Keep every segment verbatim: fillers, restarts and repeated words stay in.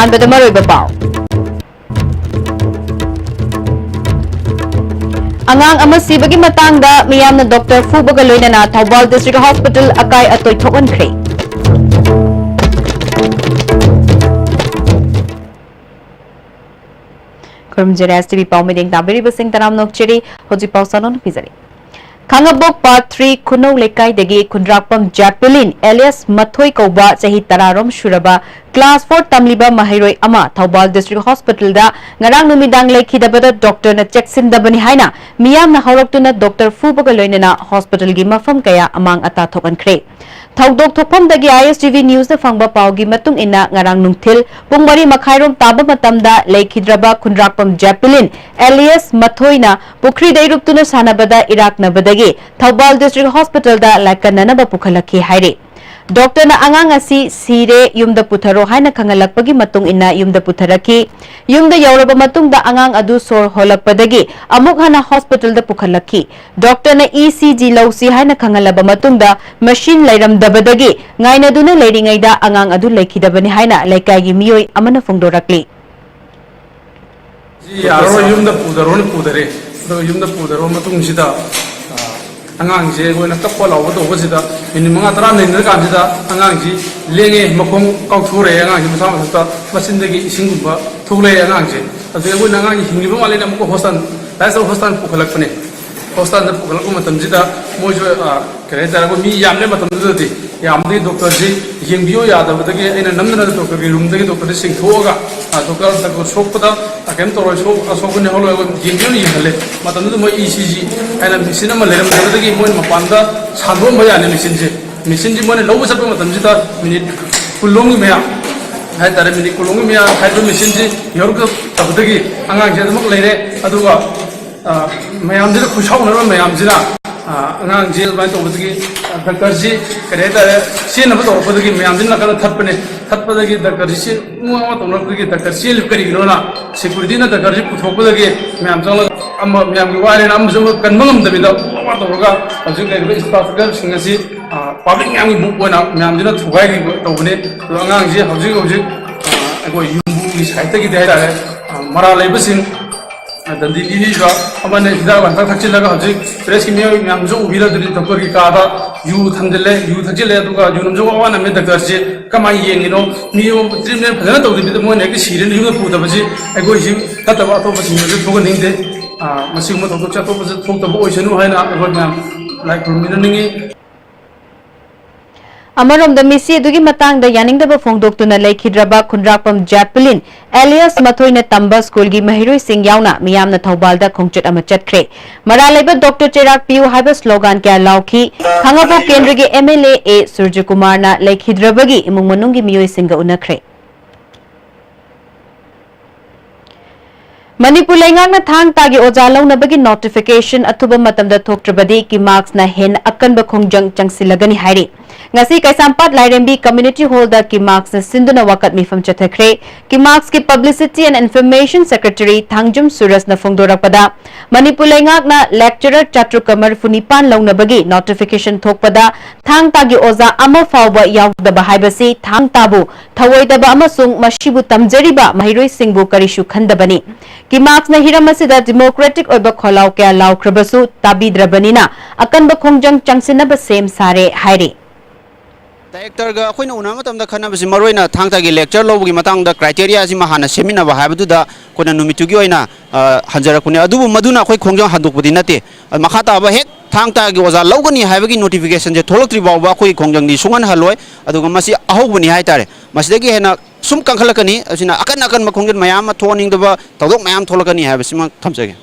ꯑꯍꯥꯟꯕꯗ ꯃꯔꯨꯑꯣꯏꯕ ꯄꯥꯎ꯫ ꯑꯉꯥꯡ ꯑꯃ ꯁꯤꯕꯒꯤ ꯃꯇꯥꯡꯗ ꯃꯤꯌꯥꯝꯅ ꯗꯣꯛꯇꯔ ꯐꯨꯕꯒ ꯂꯣꯏꯅꯅ ꯊꯧꯕꯥꯜ ꯗꯤꯁꯇ꯭ꯔꯤꯛ ꯍꯣꯁꯄꯤꯇꯥꯜ ꯑꯀꯥꯏ ꯑꯇꯣꯏ ꯊꯣꯛꯍꯟꯈ꯭ꯔꯦ꯫ ꯈꯨꯔꯨꯝꯖꯔꯤ, ꯑꯦꯁ ꯇꯤ ꯚꯤ ꯄꯥꯎ ꯃꯤꯠꯌꯦꯡ ꯇꯥꯕꯤꯔꯤꯕꯁꯤꯡ ꯇꯔꯥꯝꯅ ꯑꯣꯛꯆꯔꯤ꯫ ꯍꯧꯖꯤꯛ ꯄꯥꯎ ꯆꯥꯅꯣꯅ ꯄꯤꯖꯔꯤ꯫ ꯈꯥꯡꯉꯕꯣꯛ ꯄꯥꯔꯠ ꯊ꯭ꯔꯤ ꯈꯨꯅꯧ ꯂꯩꯀꯥꯏꯗꯒꯤ ꯈꯨꯟꯗ꯭ꯔꯥꯛꯄꯝ ꯖꯥꯄꯤꯂꯤꯟ ꯑꯦꯂꯤꯌꯥꯁ ꯃꯊꯣꯏ ꯀꯧꯕ ꯆꯍꯤ ꯇꯔꯥꯔꯣꯝ ꯁꯨꯔꯕ ꯀ꯭ꯂꯥꯁ ꯐꯣꯔ ꯇꯝꯂꯤꯕ ꯃꯍꯩꯔꯣꯏ ꯑꯃ ꯊꯧꯕꯥꯜ ꯗꯤꯁꯇ꯭ꯔꯤꯛ ꯍꯣꯁꯄꯤꯇꯥꯜꯗ ꯉꯔꯥꯡ ꯅꯨꯃꯤꯗꯥꯡ ꯂꯩꯈꯤꯗꯕꯗ ꯗꯣꯛꯇꯔꯅ ꯆꯦꯛꯁꯤꯟꯗꯕꯅꯤ ꯍꯥꯏꯅ ꯃꯤꯌꯥꯝꯅ ꯍꯧꯔꯛꯇꯨꯅ ꯗꯣꯛꯇꯔ ꯐꯨꯕꯒ ꯂꯣꯏꯅꯅ ꯍꯣꯁꯄꯤꯇꯥꯜꯒꯤ ꯃꯐꯝ ꯀꯌꯥ ꯑꯃꯥꯡ ꯑꯇꯥ ꯊꯣꯛꯍꯟꯈ꯭ꯔꯦ꯫ ꯊꯧꯗꯣꯛ ꯊꯣꯛꯐꯝꯗꯒꯤ ꯑꯥꯏ ꯑꯦꯁ ꯇꯤ ꯚꯤ ꯅ꯭ꯌꯨꯁꯅ ꯐꯪꯕ ꯄꯥꯎꯒꯤ ꯃꯇꯨꯡ ꯏꯟꯅ, ꯉꯔꯥꯡ ꯅꯨꯡꯊꯤꯜ ꯄꯨꯡ ꯃꯔꯤ ꯃꯈꯥꯏꯔꯣꯝ ꯇꯥꯕ ꯃꯇꯝꯗ ꯂꯩꯈꯤꯗ꯭ꯔꯕ ꯈꯨꯟꯗ꯭ꯔꯥꯛꯄꯝ ꯖꯥꯄꯤꯂꯤꯟ ꯑꯦꯂꯤꯌꯥꯁ ꯃꯊꯣꯏꯅ ꯄꯨꯈ꯭ꯔꯤꯗ ꯏꯔꯨꯞꯇꯨꯅ ꯁꯥꯟꯅꯕꯗ ꯏꯔꯥꯛꯅꯕꯗꯒꯤ ꯊꯧꯕꯥꯜ ꯗꯤꯁꯇ꯭ꯔꯤꯛ ꯍꯣꯁꯄꯤꯇꯥꯜꯗ ꯂꯥꯏꯀꯠꯅꯅꯕ ꯄꯨꯈꯠꯂꯛꯈꯤ ꯍꯥꯏꯔꯤ꯫ ꯗꯣꯛꯇꯔꯅ ꯑꯉꯥꯡ ꯑꯁꯤ ꯁꯤꯔꯦ, ꯌꯨꯝꯗ ꯄꯨꯊꯔꯣ ꯍꯥꯏꯅ ꯈꯪꯍꯜꯂꯛꯄꯒꯤ ꯃꯇꯨꯡ ꯏꯟꯅ ꯌꯨꯝꯗ ꯄꯨꯊꯔꯛꯈꯤ꯫ ꯌꯨꯝꯗ ꯌꯧꯔꯕ ꯃꯇꯨꯡꯗ ꯑꯉꯥꯡ ꯑꯗꯨ ꯁꯣꯔ ꯍꯣꯜꯂꯛꯄꯗꯒꯤ ꯑꯃꯨꯛ ꯍꯟꯅ ꯍꯣꯁꯄꯤꯇꯥꯜꯗ ꯄꯨꯈꯠꯂꯛꯈꯤ꯫ ꯗꯣꯛꯇꯔꯅ ꯏ ꯁꯤ ꯖꯤ ꯂꯧꯁꯤ ꯍꯥꯏꯅ ꯈꯪꯍꯜꯂꯕ ꯃꯇꯨꯡꯗ ꯃꯦꯁꯤꯟ ꯂꯩꯔꯝꯗꯕꯗꯒꯤ ꯉꯥꯏꯅꯗꯨꯅ ꯂꯩꯔꯤꯉꯩꯗ ꯑꯉꯥꯡ ꯑꯗꯨ ꯂꯩꯈꯤꯗꯕꯅꯤ ꯍꯥꯏꯅ ꯂꯩꯀꯥꯏꯒꯤ ꯃꯤꯑꯣꯏ ꯑꯃꯅ ꯐꯣꯡꯗꯣꯔꯛꯂꯤ꯫ ꯁꯤ ꯌꯥꯔꯔꯣꯏ, ꯌꯨꯝꯗ ꯄꯨꯗꯔꯣꯅ ꯄꯨꯗꯔꯦ꯫ ꯑꯗꯨꯒ ꯌꯨꯝꯗ ꯄꯨꯗꯔꯕ ꯃꯇꯨꯡꯁꯤꯗ, ꯑ, ꯑꯉꯥꯡꯁꯦ ꯑꯩꯈꯣꯏꯅ ꯀꯞꯄ ꯂꯥꯎꯕ ꯇꯧꯕꯁꯤꯗ ꯃꯤꯅꯤꯠ ꯃꯉꯥ ꯇꯔꯥ ꯂꯩꯅꯔꯀꯥꯟꯁꯤꯗ ꯑꯉꯥꯡꯁꯤ ꯂꯦꯡꯉꯦ, ꯃꯈꯣꯡ ꯀꯥꯎꯊꯣꯔꯛꯑꯦ, ꯑꯉꯥꯡꯁꯤ ꯃꯁꯥ ꯃꯊꯟꯇ ꯃꯆꯤꯟꯗꯒꯤ ꯏꯁꯤꯡꯒꯨꯝꯕ ꯊꯣꯛꯂꯛꯑꯦ ꯑꯉꯥꯡꯁꯦ꯫ ꯑꯗꯨꯗꯒꯤ ꯑꯩꯈꯣꯏꯅ ꯑꯉꯥꯡꯁꯤ ꯍꯤꯡꯂꯤꯕ ꯃꯥꯜꯂꯦꯅ ꯑꯃꯨꯛꯀ ꯍꯣꯁꯄꯤꯇꯥꯜ, ꯂꯥꯏꯁ ꯍꯣꯁꯄꯤꯇꯥꯜ ꯄꯨꯈꯠꯂꯛꯄꯅꯦ꯫ ꯍꯣꯁꯄꯤꯇꯥꯜꯗ ꯄꯨꯈꯠꯂꯛꯄ ꯃꯇꯝꯁꯤꯗ ꯃꯣꯏꯁꯨ, ꯑ, ꯀꯔꯤ ꯍꯥꯏꯇꯥꯔꯦ, ꯑꯩꯈꯣꯏ ꯃꯤ ꯌꯥꯝꯂꯦ ꯃꯇꯝꯗꯨꯗꯗꯤ꯫ ꯌꯥꯝꯕꯗꯒꯤ ꯗꯣꯛꯇꯔꯁꯤ ꯌꯦꯡꯕꯤꯌꯣ ꯌꯥꯗꯕꯗꯒꯤ ꯑꯩꯅ ꯅꯝꯗꯅ ꯗꯣꯛꯇꯔꯒꯤ ꯔꯨꯝꯗꯒꯤ ꯗꯣꯛꯇꯔꯁꯤ ꯆꯤꯡꯊꯣꯛꯑꯒ, ꯑ, ꯗꯣꯛꯇꯔ, ꯗꯣꯛꯇꯔ ꯁꯣꯛꯄꯗ, ꯑ, ꯀꯩꯝ ꯇꯧꯔꯣꯏ, ꯁꯣꯛ-, ꯑꯁꯣꯛꯄꯅꯤ ꯍꯧꯔꯣꯏ, ꯑꯩꯈꯣꯏ ꯌꯦꯡꯕꯤꯌꯣꯅ ꯌꯦꯡꯍꯜꯂꯦ꯫ ꯃꯇꯝꯗꯨꯗ ꯃꯣꯏ ꯏ ꯁꯤ ꯖꯤ ꯍꯥꯏꯅ ꯃꯦꯆꯤꯟ ꯑꯃ ꯂꯩꯔꯝꯗꯕꯗꯒꯤ ꯃꯣꯏꯅ ꯃꯄꯥꯟꯗ ꯁꯥꯟꯗꯣꯛꯑꯝꯕ ꯌꯥꯅꯤ ꯃꯦꯆꯤꯟꯁꯦ꯫ ꯃꯦꯆꯤꯟꯁꯤ ꯃꯣꯏꯅ ꯂꯧꯕ ꯆꯠꯄ ꯃꯇꯝꯁꯤꯗ ꯃꯤꯅꯤꯠ ꯀꯨꯟꯂꯣꯝꯒꯤ ꯃꯌꯥ ꯍꯥꯏꯇꯥꯔꯦ, ꯃꯤꯅꯤꯠ ꯀꯨꯟꯂꯣꯝꯒꯤ ꯃꯌꯥ ꯍꯥꯏꯕ ꯃꯦꯆꯤꯟꯁꯤ ꯌꯧꯔꯛꯇꯕꯗꯒꯤ ꯑꯉꯥꯡꯁꯦ ꯑꯗꯨꯃꯛ ꯂꯩꯔꯦ꯫ ꯑꯗꯨꯒ ꯑ, ꯃꯌꯥꯝꯁꯤꯗ ꯈꯨꯠꯁꯥꯎꯅꯔꯕ ꯃꯌꯥꯝꯁꯤꯅ, ꯑ, ꯑꯉꯥꯡꯁꯤ ꯑꯗꯨꯃꯥꯏꯅ ꯇꯧꯕꯗꯒꯤ, ꯑ, ꯗꯥꯛꯇꯔꯁꯤ, ꯀꯔꯤ ꯍꯥꯏꯇꯥꯔꯦ, ꯆꯦꯟꯅꯕ ꯇꯧꯔꯛꯄꯗꯒꯤ ꯃꯌꯥꯝꯁꯤꯅ ꯅꯥꯀꯟꯗ ꯊꯠꯄꯅꯦ꯫ ꯊꯠꯄꯗꯒꯤ ꯗꯥꯛꯇꯔꯁꯤ ꯆꯦꯟ-, ꯃꯨꯛ ꯑꯃ ꯇꯧꯅꯔꯛꯄꯗꯒꯤ ꯗꯥꯛꯇꯔ ꯆꯦꯜꯂꯤꯕ ꯀꯔꯤꯒꯤꯅꯣꯅ ꯁꯦꯀ꯭ꯌꯨꯔꯤꯇꯤꯅ ꯗꯥꯛꯇꯔꯁꯤ ꯄꯨꯊꯣꯛꯄꯗꯒꯤ ꯃꯌꯥꯝ ꯆꯪꯂꯒ ꯑꯃ ꯃꯌꯥꯝꯒꯤ ꯋꯥꯔꯦꯅ ꯑꯃꯁꯨ ꯑꯃ ꯀꯟꯕ ꯉꯝꯗꯕꯤꯗ ꯃꯨꯛ ꯑꯃ ꯇꯧꯔꯒ ꯍꯧꯖꯤꯛ ꯂꯩꯔꯤꯕ ꯏꯟꯐ꯭ꯔꯥꯁ꯭ꯇ꯭ꯔꯛꯆꯔꯁꯤꯡ ꯑꯁꯤ, ꯑ, ꯄꯕ꯭ꯂꯤꯛ ꯃꯌꯥꯝꯒꯤ ꯃꯨꯛ ꯑꯣꯏꯅ ꯃꯌꯥꯝꯁꯤꯅ ꯊꯨꯒꯥꯏꯔꯤꯕ ꯇꯧꯕꯅꯤ꯫ ꯑꯗꯣ ꯑꯉꯥꯡꯁꯤ ꯍꯧꯖꯤꯛ ꯍꯧꯖꯤꯛ, ꯑ, ꯑꯩꯈꯣꯏ ꯌꯨꯝꯕꯨꯒꯤ ꯁꯥꯏꯠꯇꯒꯤꯗꯤ ꯍꯥꯏꯇꯥꯔꯦ, ꯑ, ꯃꯔꯥꯜ ꯂꯩꯕꯁꯤꯡ, ꯑ, ꯗꯟꯗꯤ ꯄꯤꯕꯤꯕ ꯑꯃꯅ ꯍꯤꯗꯥꯛ ꯂꯥꯡꯊꯛ ꯊꯛꯆꯤꯜꯂꯒ ꯍꯧꯖꯤꯛ ꯄ꯭ꯔꯦꯁꯀꯤ ꯃꯤꯑꯣꯏ ꯃꯌꯥꯝꯁꯨ ꯎꯕꯤꯔꯗꯨꯅꯤ, ꯗꯣꯛꯇꯔꯒꯤ ꯀꯥꯗ ꯌꯨ ꯊꯝꯖꯤꯜꯂꯦ, ꯌꯨ ꯊꯛꯆꯤꯜꯂꯦ, ꯑꯗꯨꯒ ꯌꯨ ꯅꯝꯖꯧ ꯑꯋꯥ ꯅꯝꯃꯦ꯫ ꯗꯣꯛꯇꯔꯁꯤ ꯀꯃꯥꯏꯅ ꯌꯦꯡꯉꯤꯅꯣ? ꯃꯤ ꯇ꯭ꯔꯤꯠꯃꯦꯟ ꯐꯖꯅ ꯇꯧꯗꯕꯤꯗ ꯃꯣꯏꯅ ꯍꯦꯛꯇ ꯁꯤꯔꯦꯅ ꯌꯨꯝꯗ ꯄꯨꯗꯕꯁꯤ ꯑꯩꯈꯣꯏꯁꯤ ꯐꯠꯇꯕ ꯑꯇꯣꯞꯄꯁꯤꯡꯗꯁꯨ ꯊꯣꯛꯍꯟꯅꯤꯡꯗꯦ꯫ ꯑ, ꯃꯁꯤꯒꯨꯝꯕ ꯊꯧꯗꯣꯛꯁꯦ ꯑꯇꯣꯞꯄꯁꯨ ꯊꯣꯛꯇꯕ ꯑꯣꯏꯁꯅꯨ ꯍꯥꯏꯅ ꯑꯩꯈꯣꯏ ꯃꯌꯥꯝ ꯂꯥꯏ ꯈꯨꯔꯨꯝꯃꯤꯟꯅꯅꯤꯡꯉꯤ꯫ ꯑꯃꯔꯣꯝꯗ, ꯃꯤꯁꯤ ꯑꯗꯨꯒꯤ ꯃꯇꯥꯡꯗ ꯌꯥꯅꯤꯡꯗꯕ ꯐꯣꯡꯗꯣꯛꯇꯨꯅ ꯂꯩꯈꯤꯗ꯭ꯔꯕ ꯈꯨꯟꯗ꯭ꯔꯥꯛꯄꯝ ꯖꯦꯄꯂꯤꯟ ꯑꯦꯂꯤꯌꯥꯁ ꯃꯊꯣꯏꯅ ꯇꯝꯕ ꯁ꯭ꯀꯨꯜꯒꯤ ꯃꯍꯩꯔꯣꯏꯁꯤꯡ ꯌꯥꯎꯅ ꯃꯤꯌꯥꯝꯅ ꯊꯧꯕꯥꯜꯗ ꯈꯣꯡꯆꯠ ꯑꯃ ꯆꯠꯈ꯭ꯔꯦ꯫ ꯃꯔꯥꯜ ꯂꯩꯕ ꯗꯣꯛꯇꯔ ꯆꯩꯔꯥꯛ ꯄꯤꯌꯨ ꯍꯥꯏꯕ ꯁ꯭ꯂꯣꯒꯥꯟ ꯀꯌꯥ ꯂꯥꯎꯈꯤ꯫ ꯈꯥꯡꯉꯕꯣꯛ ꯀꯦꯟꯗ꯭ꯔꯒꯤ ꯑꯦꯝ ꯑꯦꯜ ꯑꯦ ꯑꯦ ꯁꯨꯔꯖꯀꯨꯃꯥꯔꯅ ꯂꯩꯈꯤꯗ꯭ꯔꯕꯒꯤ ꯏꯃꯨꯡ ꯃꯅꯨꯡꯒꯤ ꯃꯤꯑꯣꯏꯁꯤꯡꯒ ꯎꯅꯈ꯭ꯔꯦ꯫ ꯃꯅꯤꯄꯨꯔ ꯂꯩꯉꯥꯛꯅ ꯊꯥꯡ ꯇꯥꯒꯤ ꯑꯣꯖꯥ ꯂꯧꯅꯕꯒꯤ ꯅꯣꯇꯤꯐꯤꯀꯦꯁꯟ ꯑꯊꯨꯕ ꯃꯇꯝꯗ ꯊꯣꯛꯇ꯭ꯔꯕꯗꯤ ꯀꯤꯃꯥꯛꯁꯅ ꯍꯦꯟꯅ ꯑꯀꯟꯕ ꯈꯣꯡꯖꯪ ꯆꯪꯁꯤꯜꯂꯒꯅꯤ ꯍꯥꯏꯔꯤ꯫ ꯉꯁꯤ ꯀꯩꯁꯥꯝꯄꯥꯠ ꯂꯥꯏꯔꯦꯝꯕꯤ ꯀꯝꯃ꯭ꯌꯨꯅꯤꯇꯤ ꯍꯣꯜꯗ ꯀꯤꯃꯥꯛꯁꯅ ꯁꯤꯟꯗꯨꯅ ꯋꯥꯀꯠ ꯃꯤꯐꯝ ꯆꯠꯊꯈ꯭ꯔꯦ꯫ ꯀꯤꯃꯥꯛꯁꯀꯤ publicity and information secretary Thangjam ꯁꯨꯔꯖꯅ ꯐꯣꯡꯗꯣꯔꯛꯄꯗ, ꯃꯅꯤꯄꯨꯔ ꯂꯩꯉꯥꯛꯅ ꯂꯦꯛꯆꯔꯔ ꯆꯥꯇ꯭ꯔꯨꯛꯀ ꯃꯔꯤꯐꯨ ꯅꯤꯄꯥꯟ ꯂꯧꯅꯕꯒꯤ ꯅꯣꯇꯤꯐꯤꯀꯦꯁꯟ ꯊꯣꯛꯄꯗ ꯊꯥꯡ ꯇꯥꯒꯤ ꯑꯣꯖꯥ ꯑꯃ ꯐꯥꯎꯕ ꯌꯥꯎꯗꯕ ꯍꯥꯏꯕꯁꯤ ꯊꯥꯡ ꯇꯥꯕꯨ ꯊꯧꯑꯣꯏꯗꯕ ꯑꯃꯁꯨꯡ ꯃꯁꯤꯕꯨ ꯇꯝꯖꯔꯤꯕ ꯃꯍꯩꯔꯣꯏꯁꯤꯡꯕꯨ ꯀꯔꯤꯁꯨ ꯈꯟꯗꯕꯅꯤ꯫ ꯀꯤꯃꯥꯛꯁꯅ ꯍꯤꯔꯝ ꯑꯁꯤꯗ ꯗꯤꯃꯣꯀ꯭ꯔꯦꯇꯤꯛ ꯑꯣꯏꯕ ꯈꯣꯜꯂꯥꯎ ꯀꯌꯥ ꯂꯥꯎꯈ꯭ꯔꯕꯁꯨ ꯇꯥꯕꯤꯗ꯭ꯔꯕꯅꯤꯅ ꯑꯀꯟꯕ ꯈꯣꯡꯖꯪ ꯆꯪꯁꯤꯟꯅꯕ ꯁꯦꯝ ꯁꯥꯔꯦ ꯍꯥꯏꯔꯤ꯫ ꯗꯥꯏꯔꯦꯛꯇꯔꯒ ꯑꯩꯈꯣꯏꯅ ꯎꯅꯕ ꯃꯇꯝꯗ ꯈꯟꯅꯕꯁꯤ ꯃꯔꯨꯑꯣꯏꯅ ꯊꯥꯡ ꯇꯥꯒꯤ ꯂꯦꯛꯆꯔ ꯂꯧꯕꯒꯤ ꯃꯇꯥꯡꯗ ꯀ꯭ꯔꯥꯏꯇꯦꯔꯤꯌꯥꯁꯤꯃ ꯍꯥꯟꯅ ꯁꯦꯝꯃꯤꯟꯅꯕ ꯍꯥꯏꯕꯗꯨꯗ ꯑꯩꯈꯣꯏꯅ ꯅꯨꯃꯤꯠꯇꯨꯒꯤ ꯑꯣꯏꯅ, ꯑ, ꯍꯟꯖꯔꯛꯄꯅꯦ꯫ ꯑꯗꯨꯕꯨ ꯃꯗꯨꯅ ꯑꯩꯈꯣꯏ ꯈꯣꯡꯖꯪ ꯍꯟꯗꯣꯛꯄꯗꯤ ꯅꯠꯇꯦ꯫ ꯑ, ꯃꯈꯥ ꯇꯥꯕ ꯍꯦꯛ ꯊꯥꯡ ꯇꯥꯒꯤ ꯑꯣꯖꯥ ꯂꯧꯒꯅꯤ ꯍꯥꯏꯕꯒꯤ ꯅꯣꯇꯤꯐꯤꯀꯦꯁꯟꯁꯦ ꯊꯣꯛꯂꯛꯇ꯭ꯔꯤ ꯐꯥꯎꯕ ꯑꯩꯈꯣꯏꯒꯤ ꯈꯣꯡꯖꯪꯗꯤ ꯁꯨꯡꯍꯟꯍꯜꯂꯣꯏ꯫ ꯑꯗꯨꯒ ꯃꯁꯤ ꯑꯍꯧꯕꯅꯤ ꯍꯥꯏꯇꯥꯔꯦ꯫ ꯃꯁꯤꯗꯒꯤ ꯍꯦꯟꯅ ꯁꯨꯝ ꯀꯟꯈꯠꯂꯛꯀꯅꯤ꯫ ꯑꯁꯤꯅ ꯑꯀꯟ ꯑꯀꯟꯕ ꯈꯣꯡꯖꯪ ꯃꯌꯥꯝ ꯑꯃ ꯊꯣꯛꯍꯟꯅꯤꯡꯗꯕ ꯊꯧꯗꯣꯛ ꯃꯌꯥꯝ ꯊꯣꯛꯂꯛꯀꯅꯤ ꯍꯥꯏꯕꯁꯤꯃ ꯊꯝꯖꯒꯦ꯫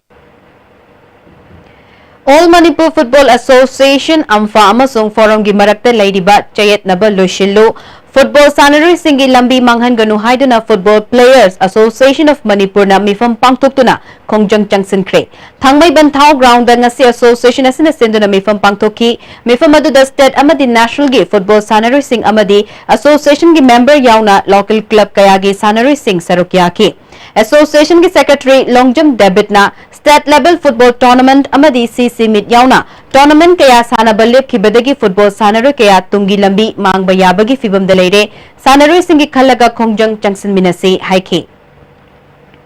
All Manipur Football Association, ꯑꯝꯐꯥ ꯑꯃꯁꯨꯡ ꯐꯣꯔꯝꯒꯤ ꯃꯔꯛꯇ ꯂꯩꯔꯤꯕ ꯆꯌꯦꯠꯅꯕ ꯂꯣꯏꯁꯤꯜꯂꯨ꯫ ꯐꯨꯠꯕꯣꯜ ꯁꯥꯟꯅꯔꯣꯏꯁꯤꯡꯒꯤ ꯂꯝꯕꯤ ꯃꯥꯡꯍꯟꯒꯅꯨ ꯍꯥꯏꯗꯨꯅ Football Players Association of Manipurꯅ ꯃꯤꯐꯝ ꯄꯥꯡꯊꯣꯛꯇꯨꯅ ꯈꯣꯡꯖꯪ ꯆꯪꯁꯤꯟꯈ꯭ꯔꯦ꯫ ꯊꯥꯡꯃꯩꯕꯟ ꯊꯥꯎ ꯒ꯭ꯔꯥꯎꯟꯗ ꯉꯁꯤ ꯑꯦꯁꯣꯁꯤꯌꯦꯁꯟ ꯑꯁꯤꯅ ꯁꯤꯟꯗꯨꯅ ꯃꯤꯐꯝ ꯄꯥꯡꯊꯣꯛꯈꯤ꯫ ꯃꯤꯐꯝ ꯑꯗꯨꯗ ꯁ꯭ꯇꯦꯠ ꯑꯃꯗꯤ ꯅꯦꯁꯅꯦꯜꯒꯤ ꯐꯨꯠꯕꯣꯜ ꯁꯥꯟꯅꯔꯣꯏꯁꯤꯡ ꯑꯃꯗꯤ ꯑꯦꯁꯣꯁꯤꯌꯦꯁꯟꯒꯤ ꯃꯦꯝꯕꯔ ꯌꯥꯎꯅ ꯂꯣꯀꯦꯜ ꯀ꯭ꯂꯕ ꯀꯌꯥꯒꯤ ꯁꯥꯟꯅꯔꯣꯏꯁꯤꯡ ꯁꯔꯨꯛ ꯌꯥꯈꯤ꯫ ꯑꯦꯁꯣꯁꯤꯌꯦꯁꯟꯒꯤ ꯁꯦꯀ꯭ꯔꯦꯇꯔꯤ ꯂꯣꯡꯖꯝ ꯗꯦꯕꯤꯠꯅ ꯁ꯭ꯇꯦꯠ ꯂꯦꯚꯦꯜ ꯐꯨꯠꯕꯣꯜ ꯇꯣꯔꯅꯥꯃꯦꯟꯠ ꯑꯃꯗꯤ ꯁꯤ ꯁꯤ ꯃꯤꯠ ꯌꯥꯎꯅ ꯇꯣꯔꯅꯥꯃꯦꯟꯠ ꯀꯌꯥ ꯁꯥꯟꯅꯕ ꯂꯦꯞꯈꯤꯕꯗꯒꯤ ꯐꯨꯠꯕꯣꯜ ꯁꯥꯟꯅꯔꯣꯏ ꯀꯌꯥ ꯇꯨꯡꯒꯤ ꯂꯝꯕꯤ ꯃꯥꯡꯕ ꯌꯥꯕꯒꯤ ꯐꯤꯚꯝꯗ ꯂꯩꯔꯦ꯫ ꯁꯥꯟꯅꯔꯣꯏꯁꯤꯡꯒꯤ ꯈꯜꯂꯒ ꯈꯣꯡꯖꯪ ꯆꯪꯁꯤꯟꯃꯤꯟꯅꯁꯤ ꯍꯥꯏꯈꯤ꯫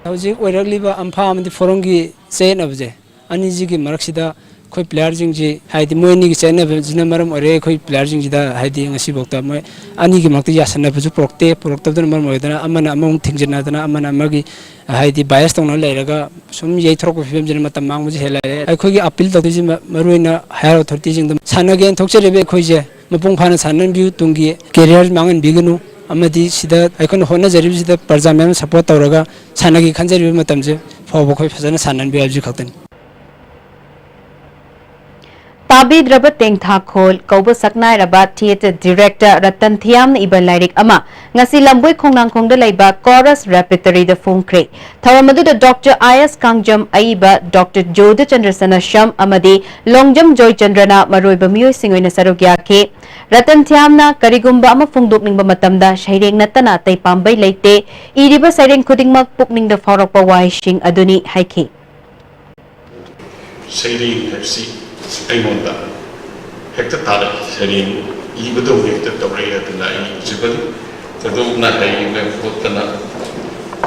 ꯍꯧꯖꯤꯛ ꯑꯣꯏꯔꯛꯂꯤꯕ ꯑꯝꯐꯥ ꯑꯃꯗꯤ ꯐꯣꯔꯝꯒꯤ ꯆꯌꯦꯠꯅꯕꯁꯦ, ꯑꯅꯤꯁꯤꯒꯤ ꯃꯔꯛꯁꯤꯗ ꯑꯩꯈꯣꯏ ꯄ꯭ꯂꯦꯌꯥꯔꯁꯤꯡꯁꯤ, ꯍꯥꯏꯗꯤ ꯃꯣꯏ ꯑꯅꯤꯒꯤ ꯆꯌꯦꯠꯅꯕꯁꯤꯅ ꯃꯔꯝ ꯑꯣꯏꯔꯒ ꯑꯩꯈꯣꯏ ꯄ꯭ꯂꯦꯌꯥꯔꯁꯤꯡꯁꯤꯗ, ꯍꯥꯏꯗꯤ ꯉꯁꯤꯐꯥꯎꯗ ꯃꯣꯏ ꯑꯅꯤꯒꯤ ꯃꯔꯛꯇ ꯌꯥꯁꯟꯅꯕꯁꯨ ꯄꯨꯔꯛꯇꯦ꯫ ꯄꯨꯔꯛꯇꯕꯗꯨꯅ ꯃꯔꯝ ꯑꯣꯏꯗꯅ ꯑꯃꯅ ꯑꯃꯃꯨꯛ ꯊꯤꯡꯖꯤꯟꯅꯗꯅ ꯑꯃꯅ ꯑꯃꯒꯤ, ꯍꯥꯏꯗꯤ ꯕꯥꯏꯁ ꯇꯧꯅ ꯂꯩꯔꯒ ꯁꯨꯝ ꯌꯩꯊꯣꯔꯛꯄ ꯐꯤꯕꯝꯁꯤꯅ ꯃꯇꯝ ꯃꯥꯡꯕꯁꯨ ꯍꯦꯜꯂꯛꯑꯦ꯫ ꯑꯩꯈꯣꯏꯒꯤ ꯑꯄꯤꯜ ꯇꯧꯗꯣꯏꯁꯤ ꯃ-, ꯃꯔꯨꯑꯣꯏꯅ higher authorityꯁꯤꯡꯗ ꯁꯥꯟꯅꯒꯦꯅ ꯊꯣꯛꯆꯔꯤꯕ ꯑꯩꯈꯣꯏꯁꯦ ꯃꯄꯨꯡ ꯐꯥꯅ ꯁꯥꯟꯅꯍꯟꯕꯤꯌꯨ, ꯇꯨꯡꯒꯤ career ꯃꯥꯡꯍꯟꯕꯤꯒꯅꯨ, ꯑꯃꯗꯤ ꯁꯤꯗ ꯑꯩꯈꯣꯏꯅ ꯍꯣꯠꯅꯖꯔꯤꯕꯁꯤꯗ ꯄ꯭ꯔꯖꯥ ꯃꯌꯥꯝꯅ support ꯇꯧꯔꯒ ꯁꯥꯟꯅꯒꯦ ꯈꯟꯖꯔꯤꯕ ꯃꯇꯝꯁꯦ ꯐꯥꯎꯕ ꯑꯩꯈꯣꯏ ꯐꯖꯅ ꯁꯥꯟꯅꯍꯟꯕꯤꯌꯨ ꯍꯥꯏꯕꯁꯤ ꯈꯛꯇꯅꯤ꯫ ꯇꯥꯕꯤꯗ꯭ꯔꯕ ꯇꯦꯡꯊꯥꯈꯣꯜ ꯀꯧꯕ ꯁꯛꯅꯥꯏꯔꯕ theatre director ꯔꯇꯟ ꯊꯤꯌꯥꯝꯅ ꯏꯕ ꯂꯥꯏꯔꯤꯛ ꯑꯃ ꯉꯁꯤ ꯂꯝꯕꯣꯏ ꯈꯣꯡꯅꯥꯡꯈꯣꯡꯗ ꯂꯩꯕ Chorus Repertoryꯗ ꯐꯣꯡꯈ꯭ꯔꯦ꯫ ꯊꯧꯔꯝ ꯑꯗꯨꯗ Doctor I S ꯀꯥꯡꯖꯝ ꯑꯏꯕ, Doctor ꯖꯣꯙꯆꯟꯗ꯭ꯔ ꯁꯅꯥꯁꯝ ꯑꯃꯗꯤ ꯂꯣꯡꯖꯝ ꯖꯣꯏꯆꯟꯗ꯭ꯔꯅ ꯃꯔꯨꯑꯣꯏꯕ ꯃꯤꯑꯣꯏꯁꯤꯡ ꯑꯣꯏꯅ ꯁꯔꯨꯛ ꯌꯥꯈꯤ꯫ ꯔꯇꯟ ꯊꯤꯌꯥꯝꯅ ꯀꯔꯤꯒꯨꯝꯕ ꯑꯃ ꯐꯣꯡꯗꯣꯛꯅꯤꯡꯕ ꯃꯇꯝꯗ ꯁꯩꯔꯦꯡ ꯅꯠꯇꯅ ꯑꯇꯩ ꯄꯥꯝꯕꯩ ꯂꯩꯇꯦ꯫ ꯏꯔꯤꯕ ꯁꯩꯔꯦꯡ ꯈꯨꯗꯤꯡꯃꯛ ꯄꯨꯛꯅꯤꯡꯗ ꯐꯥꯎꯔꯛꯄ ꯋꯥꯍꯩꯁꯤꯡ ꯑꯗꯨꯅꯤ ꯍꯥꯏꯈꯤ꯫ ꯁꯩꯔꯦꯡ ꯍꯥꯏꯕꯁꯤ ꯑꯩꯉꯣꯟꯗ ꯍꯦꯛꯇ ꯇꯥꯔꯛꯏ, ꯁꯩꯔꯦꯡ ꯏꯕꯗꯧꯅ ꯍꯦꯛꯇ ꯇꯧꯔꯛꯏ꯫ ꯑꯗꯨꯅ ꯑꯩ ꯍꯧꯖꯤꯛꯐꯥꯎ ꯊꯣꯏꯗꯣꯛꯅ ꯍꯩꯗꯅ ꯈꯣꯠꯇꯅ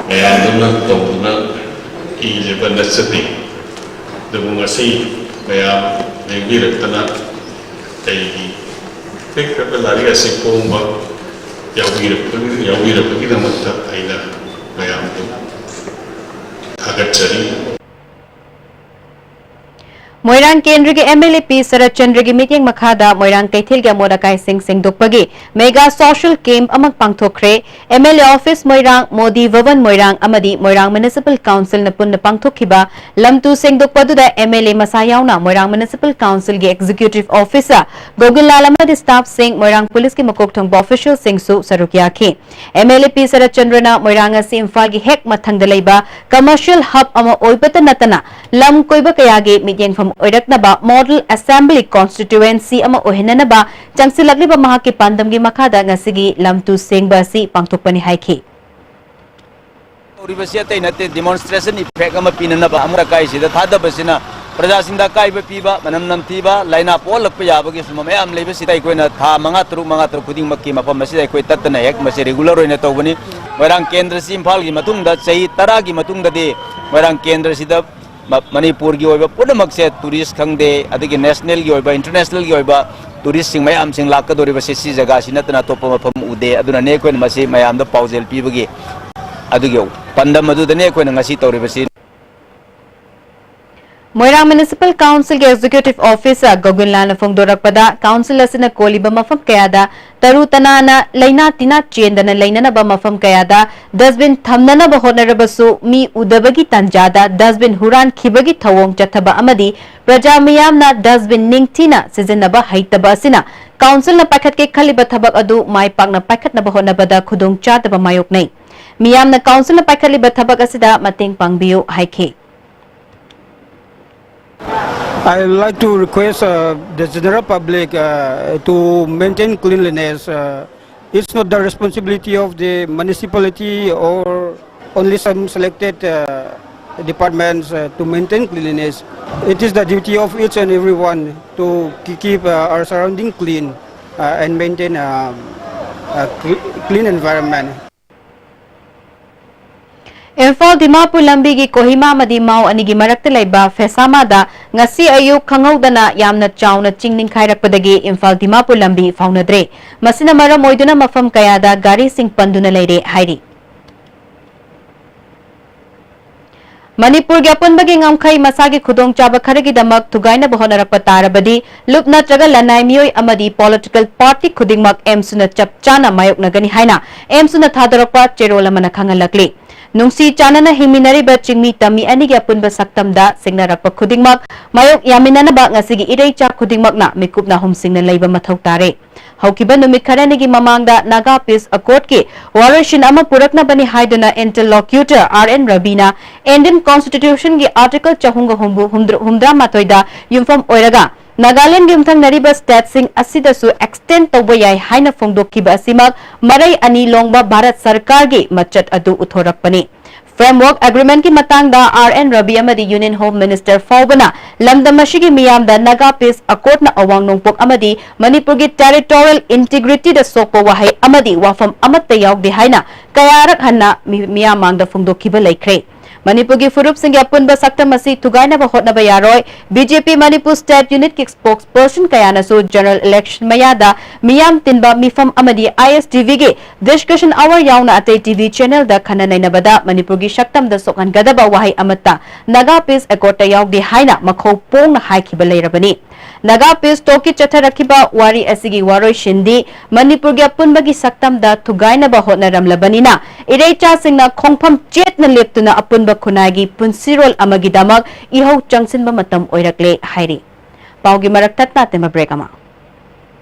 ꯃꯌꯥꯝꯗꯧꯅ ꯇꯧꯗꯨꯅ ꯏꯔꯤꯕ ꯅꯠꯆꯗꯦ꯫ ꯑꯗꯨꯕꯨ ꯉꯁꯤ ꯃꯌꯥꯝ ꯂꯦꯡꯕꯤꯔꯛꯇꯅ ꯑꯩꯒꯤ ꯄꯤꯛꯈ꯭ꯔꯕ ꯂꯥꯏꯔꯤꯛ ꯑꯁꯤ ꯐꯣꯡꯕ ꯌꯥꯎꯕꯤꯔꯛꯄꯒꯤ-, ꯌꯥꯎꯕꯤꯔꯛꯄꯒꯤꯗꯃꯛꯇ ꯑꯩꯅ ꯃꯌꯥꯝꯕꯨ ꯊꯥꯒꯠꯆꯔꯤ꯫ ꯃꯣꯏꯔꯥꯡ ꯀꯦꯟꯗ꯭ꯔꯒꯤ M L A P ꯁꯔꯠꯆꯟꯗ꯭ꯔꯒꯤ ꯃꯤꯠꯌꯦꯡ ꯃꯈꯥꯗ ꯃꯣꯏꯔꯥꯡ ꯀꯩꯊꯦꯜꯒꯤ ꯑꯃꯣꯠ ꯑꯀꯥꯏꯁꯤꯡ ꯁꯦꯡꯗꯣꯛꯄꯒꯤ mega social camp ꯑꯃ ꯄꯥꯡꯊꯣꯛꯈ꯭ꯔꯦ꯫ M L A office ꯃꯣꯏꯔꯥꯡ, ꯃꯣꯗꯤ ꯚꯕꯟ ꯃꯣꯏꯔꯥꯡ ꯑꯃꯗꯤ ꯃꯣꯏꯔꯥꯡ Municipal Councilꯅ ꯄꯨꯟꯅ ꯄꯥꯡꯊꯣꯛꯈꯤꯕ ꯂꯝꯇꯨ ꯁꯦꯡꯗꯣꯛꯄ ꯑꯗꯨꯗ M L A ꯃꯁꯥ ꯌꯥꯎꯅ ꯃꯣꯏꯔꯥꯡ Municipal Councilꯒꯤ executive officer ꯒꯣꯕꯤꯟꯂꯥꯜ ꯑꯃꯗꯤ staffꯁꯤꯡ, ꯃꯣꯏꯔꯥꯡ ꯄꯨꯂꯤꯁꯀꯤ ꯃꯀꯣꯛ ꯊꯣꯡꯕ officialꯁꯤꯡꯁꯨ ꯁꯔꯨꯛ ꯌꯥꯈꯤ꯫ M L A P ꯁꯔꯠꯆꯟꯗ꯭ꯔꯅ ꯃꯣꯏꯔꯥꯡ ꯑꯁꯤ ꯏꯝꯐꯥꯜꯒꯤ ꯍꯦꯛ ꯃꯊꯪꯗ ꯂꯩꯕ commercial hub ꯑꯃ ꯑꯣꯏꯕꯇ ꯅꯠꯇꯅ ꯂꯝ ꯀꯣꯏꯕ ꯀꯌꯥꯒꯤ ꯃꯤꯠꯌꯦꯡꯐꯝ ꯑꯣꯏꯔꯛꯅꯕ model assembly constituency ꯑꯃ ꯑꯣꯏꯍꯟꯅꯅꯕ ꯆꯪꯁꯤꯜꯂꯛꯂꯤꯕ ꯃꯍꯥꯛꯀꯤ ꯄꯥꯟꯗꯝꯒꯤ ꯃꯈꯥꯗ ꯉꯁꯤꯒꯤ ꯂꯝꯇꯨ ꯁꯦꯡꯕ ꯑꯁꯤ ꯄꯥꯡꯊꯣꯛꯄꯅꯤ ꯍꯥꯏꯈꯤ꯫ ꯇꯧꯔꯤꯕꯁꯤ ꯑꯇꯩ ꯅꯠꯇꯦ, demonstration effect ꯑꯃ ꯄꯤꯅꯅꯕ ꯑꯃꯣꯠ ꯑꯀꯥꯏꯁꯤꯗ ꯊꯥꯗꯕꯁꯤꯅ ꯄ꯭ꯔꯖꯥꯁꯤꯡꯗ ꯑꯀꯥꯏꯕ ꯄꯤꯕ, ꯃꯅꯝ ꯅꯝꯊꯤꯕ, ꯂꯥꯏꯅꯥ ꯄꯣꯛꯍꯜꯂꯛꯄ ꯌꯥꯕꯒꯤ ꯁꯨꯝꯕ ꯃꯌꯥꯝ ꯂꯩꯕꯁꯤꯗ ꯑꯩꯈꯣꯏꯅ ꯊꯥ ꯃꯉꯥ, ꯇꯔꯨꯛ, ꯃꯉꯥ, ꯇꯔꯨꯛ ꯈꯨꯗꯤꯡꯃꯛꯀꯤ ꯃꯐꯝ ꯑꯁꯤꯗ ꯑꯩꯈꯣꯏ ꯇꯠꯇꯅ ꯍꯦꯛ ꯃꯁꯤ regular ꯑꯣꯏꯅ ꯇꯧꯕꯅꯤ꯫ ꯃꯣꯏꯔꯥꯡ ꯀꯦꯟꯗ꯭ꯔꯁꯤ ꯏꯝꯐꯥꯜꯒꯤ ꯃꯇꯨꯡꯗ ꯆꯍꯤ ꯇꯔꯥꯒꯤ ꯃꯇꯨꯡꯗꯗꯤ ꯃꯣꯏꯔꯥꯡ ꯀꯦꯟꯗ꯭ꯔꯁꯤꯗ ꯃ-, ꯃꯅꯤꯄꯨꯔꯒꯤ ꯑꯣꯏꯕ ꯄꯨꯝꯅꯃꯛꯁꯦ, tourist ꯈꯪꯗꯦ, ꯑꯗꯒꯤ nationalꯒꯤ ꯑꯣꯏꯕ, internationalꯒꯤ ꯑꯣꯏꯕ touristꯁꯤꯡ ꯃꯌꯥꯝꯁꯤꯡ ꯂꯥꯛꯀꯗꯧꯔꯤꯕꯁꯤ ꯁꯤ ꯖꯒꯥꯁꯤ ꯅꯠꯇꯅ ꯑꯇꯣꯞꯄ ꯃꯐꯝ ꯎꯗꯦ꯫ ꯑꯗꯨꯅꯅꯦ ꯑꯩꯈꯣꯏꯅ ꯃꯁꯤ ꯃꯌꯥꯝꯗ ꯄꯥꯎꯖꯦꯜ ꯄꯤꯕꯒꯤ ꯑꯗꯨꯒꯤ ꯄꯥꯟꯗꯝ ꯑꯗꯨꯗꯅꯦ ꯑꯩꯈꯣꯏꯅ ꯉꯁꯤ ꯇꯧꯔꯤꯕꯁꯤ꯫ ꯃꯣꯏꯔꯥꯡ Municipal Councilꯒꯤ Executive Officer ꯒꯣꯒꯤꯟꯂꯥꯜꯅ ꯐꯣꯡꯗꯣꯔꯛꯄꯗ, council ꯑꯁꯤꯅ ꯀꯣꯜꯂꯤꯕ ꯃꯐꯝ ꯀꯌꯥꯗ ꯇꯔꯨ ꯇꯅꯥꯟꯅ ꯂꯩꯅꯥ ꯇꯤꯟꯅꯥ ꯆꯦꯟꯗꯅ ꯂꯩꯅꯅꯕ ꯃꯐꯝ ꯀꯌꯥꯗ dustbin ꯊꯝꯅꯅꯕ ꯍꯣꯠꯅꯔꯕꯁꯨ, ꯃꯤ ꯎꯗꯕꯒꯤ ꯇꯥꯟꯖꯥꯗ dustbin ꯍꯨꯔꯥꯟꯈꯤꯕꯒꯤ ꯊꯧꯑꯣꯡ ꯆꯠꯊꯕ ꯑꯃꯗꯤ ꯄ꯭ꯔꯖꯥ ꯃꯤꯌꯥꯝꯅ dustbin ꯅꯤꯡꯊꯤꯅ ꯁꯤꯖꯤꯟꯅꯕ ꯍꯩꯇꯕ ꯑꯁꯤꯅ councilꯅ ꯄꯥꯏꯈꯠꯀꯦ ꯈꯜꯂꯤꯕ ꯊꯕꯛ ꯑꯗꯨ ꯃꯥꯏ ꯄꯥꯛꯅ ꯄꯥꯏꯈꯠꯅꯕ ꯍꯣꯠꯅꯕꯗ ꯈꯨꯗꯣꯡꯆꯥꯗꯕ ꯃꯥꯌꯣꯛꯅꯩ꯫ ꯃꯤꯌꯥꯝꯅ councilꯅ ꯄꯥꯏꯈꯠꯂꯤꯕ ꯊꯕꯛ ꯑꯁꯤꯗ ꯃꯇꯦꯡ ꯄꯥꯡꯕꯤꯌꯨ ꯍꯥꯏꯈꯤ꯫ I would like to request, uh, the general public, uh, to maintain cleanliness. Uh, it's not the responsibility of the municipality or only some selected, uh, departments, uh, to maintain cleanliness. It is the duty of each and everyone to ki-, keep, uh, our surrounding clean, uh, and maintain, um, a cle-, clean environment. Imphal Dimapur ꯂꯝꯕꯤꯒꯤ ꯀꯣꯍꯤꯃꯥ ꯑꯃꯗꯤ ꯃꯥꯎ ꯑꯅꯤꯒꯤ ꯃꯔꯛꯇ ꯂꯩꯕ ꯐꯦꯁꯥꯃꯥꯗ ꯉꯁꯤ ꯑꯌꯨꯛ ꯈꯪꯍꯧꯗꯅ ꯌꯥꯝꯅ ꯆꯥꯎꯅ ꯆꯤꯡ ꯅꯤꯡꯈꯥꯏꯔꯛꯄꯗꯒꯤ ꯏꯝꯐꯥꯜ ꯗꯤꯃꯥꯄꯨꯔ ꯂꯝꯕꯤ ꯐꯥꯎꯅꯗ꯭ꯔꯦ꯫ ꯃꯁꯤꯅ ꯃꯔꯝ ꯑꯣꯏꯗꯨꯅ ꯃꯐꯝ ꯀꯌꯥꯗ ꯒꯥꯔꯤꯁꯤꯡ ꯄꯟꯗꯨꯅ ꯂꯩꯔꯦ ꯍꯥꯏꯔꯤ꯫ ꯃꯅꯤꯄꯨꯔꯒꯤ ꯑꯄꯨꯟꯕꯒꯤ ꯉꯝꯈꯩ ꯃꯁꯥꯒꯤ ꯈꯨꯗꯣꯡꯆꯥꯕ ꯈꯔꯒꯤꯗꯃꯛ ꯊꯨꯒꯥꯏꯅꯕ ꯍꯣꯠꯅꯔꯛꯄ ꯇꯥꯔꯕꯗꯤ, ꯂꯨꯞ ꯅꯠꯇ꯭ꯔꯒ ꯂꯅꯥꯏ ꯃꯤꯑꯣꯏ ꯑꯃꯗꯤ political party ꯈꯨꯗꯤꯡꯃꯛ ꯑꯦꯝꯁꯨꯅ ꯆꯞ ꯆꯥꯅ ꯃꯥꯌꯣꯛꯅꯒꯅꯤ ꯍꯥꯏꯅ ꯑꯦꯝꯁꯨꯅ ꯊꯥꯗꯣꯔꯛꯄ ꯆꯦꯔꯣꯜ ꯑꯃꯅ ꯈꯪꯍꯜꯂꯛꯂꯤ꯫ ꯅꯨꯡꯁꯤ ꯆꯥꯟꯅꯅ ꯍꯤꯡꯃꯤꯟꯅꯔꯤꯕ ꯆꯤꯡꯃꯤ ꯇꯝꯃꯤ ꯑꯅꯤꯒꯤ ꯑꯄꯨꯟꯕ ꯁꯛꯇꯝꯗ ꯁꯤꯡꯅꯔꯛꯄ ꯈꯨꯗꯤꯡꯃꯛ ꯃꯥꯌꯣꯛ ꯌꯥꯃꯤꯟꯅꯅꯕ ꯉꯁꯤꯒꯤ ꯏꯔꯩꯆꯥ ꯈꯨꯗꯤꯡꯃꯛꯅ ꯃꯤꯀꯨꯞ ꯅꯥꯍꯨꯝ ꯁꯤꯡꯅ ꯂꯩꯕ ꯃꯊꯧ ꯇꯥꯔꯦ꯫ ꯍꯧꯈꯤꯕ ꯅꯨꯃꯤꯠ ꯈꯔꯅꯤꯒꯤ ꯃꯃꯥꯡꯗ Naga Peace Accordꯀꯤ ꯋꯥꯔꯣꯏꯁꯤꯟ ꯑꯃ ꯄꯨꯔꯛꯅꯕꯅꯤ ꯍꯥꯏꯗꯨꯅ interlocutor R N Raviꯅ Indian Constitutionꯒꯤ Article ꯆꯍꯨꯝꯒ ꯍꯨꯝꯐꯨ, ꯍꯨꯝꯗ꯭ꯔꯥ-, ꯍꯨꯝꯗ꯭ꯔꯥꯃꯥꯊꯣꯏꯗ ꯌꯨꯝꯐꯝ ꯑꯣꯏꯔꯒ ꯅꯥꯒꯥꯂꯦꯟꯒ ꯌꯨꯝꯊꯪꯅꯔꯤꯕ stateꯁꯤꯡ ꯑꯁꯤꯗꯁꯨ extend ꯇꯧꯕ ꯌꯥꯏ ꯍꯥꯏꯅ ꯐꯣꯡꯗꯣꯛꯈꯤꯕ ꯑꯁꯤꯃꯛ ꯃꯔꯩ ꯑꯅꯤ ꯂꯣꯡꯕ ꯚꯥꯔꯠ ꯁꯔꯀꯥꯔꯒꯤ ꯃꯆꯠ ꯑꯗꯨ ꯎꯠꯊꯣꯔꯛꯄꯅꯤ꯫ Framework Agreement-ꯀꯤ ꯃꯇꯥꯡꯗ ꯑꯥꯔ ꯑꯦꯟ ꯔꯕꯤ ꯑꯃꯗꯤ Union Home Minister ꯐꯥꯎꯕꯅ ꯂꯝꯗꯝ ꯑꯁꯤꯒꯤ ꯃꯤꯌꯥꯝꯗ Naga Peace Accord-ꯅ ꯑꯋꯥꯡ ꯅꯣꯡꯄꯣꯛ ꯑꯃꯗꯤ ꯃꯅꯤꯄꯨꯔꯒꯤ territorial integrity-ꯗ ꯁꯣꯛꯄ ꯋꯥꯍꯩ ꯑꯃꯗꯤ ꯋꯥꯐꯝ ꯑꯃꯠꯇ ꯌꯥꯎꯗꯦ ꯍꯥꯏꯅ ꯀꯌꯥꯔꯛ ꯍꯟꯅ ꯃꯤ-, ꯃꯤꯌꯥꯝ ꯃꯥꯡꯗ ꯐꯣꯡꯗꯣꯛꯈꯤꯕ ꯂꯩꯈ꯭ꯔꯦ꯫ ꯃꯅꯤꯄꯨꯔꯒꯤ ꯐꯨꯔꯨꯞꯁꯤꯡꯒꯤ ꯑꯄꯨꯟꯕ ꯁꯛꯇꯝ ꯑꯁꯤ ꯊꯨꯒꯥꯏꯅꯕ ꯍꯣꯠꯅꯕ ꯌꯥꯔꯣꯏ꯫ B J P Manipur State Unit-ꯀꯤ spokesperson ꯀꯌꯥꯅꯁꯨ general election ꯃꯌꯥꯗ ꯃꯤꯌꯥꯝ ꯇꯤꯟꯕ ꯃꯤꯐꯝ ꯑꯃꯗꯤ I S T V-ꯒꯤ discussion hour ꯌꯥꯎꯅ ꯑꯇꯩ T V channel-ꯗ ꯈꯟꯅ ꯅꯩꯅꯕꯗ ꯃꯅꯤꯄꯨꯔꯒꯤ ꯁꯛꯇꯝꯗ ꯁꯣꯛꯍꯟꯒꯗꯕ ꯋꯥꯍꯩ ꯑꯃꯠꯇ Naga Peace Accord-ꯇ ꯌꯥꯎꯗꯦ ꯍꯥꯏꯅ ꯃꯈꯧ ꯄꯣꯡꯅ ꯍꯥꯏꯈꯤꯕ ꯂꯩꯔꯕꯅꯤ꯫ Naga Peace Talk-ꯀꯤ ꯆꯠꯊꯔꯛꯈꯤꯕ ꯋꯥꯔꯤ ꯑꯁꯤꯒꯤ ꯋꯥꯔꯣꯏꯁꯤꯟꯗꯤ ꯃꯅꯤꯄꯨꯔꯒꯤ ꯑꯄꯨꯟꯕꯒꯤ ꯁꯛꯇꯝꯗ ꯊꯨꯒꯥꯏꯅꯕ ꯍꯣꯠꯅꯔꯝꯂꯕꯅꯤꯅ ꯏꯔꯩꯆꯥꯁꯤꯡꯅ ꯈꯣꯡꯐꯝ ꯆꯦꯠꯅ ꯂꯦꯞꯇꯨꯅ ꯑꯄꯨꯟꯕ ꯈꯨꯟꯅꯥꯏꯒꯤ ꯄꯨꯟꯁꯤꯔꯣꯜ ꯑꯃꯒꯤꯗꯃꯛ ꯏꯍꯧ ꯆꯪꯁꯤꯟꯕ ꯃꯇꯝ ꯑꯣꯏꯔꯛꯂꯦ ꯍꯥꯏꯔꯤ꯫ ꯄꯥꯎꯒꯤ ꯃꯔꯛ ꯇꯠꯅ ꯇꯦꯝꯕ break ꯑꯃ꯫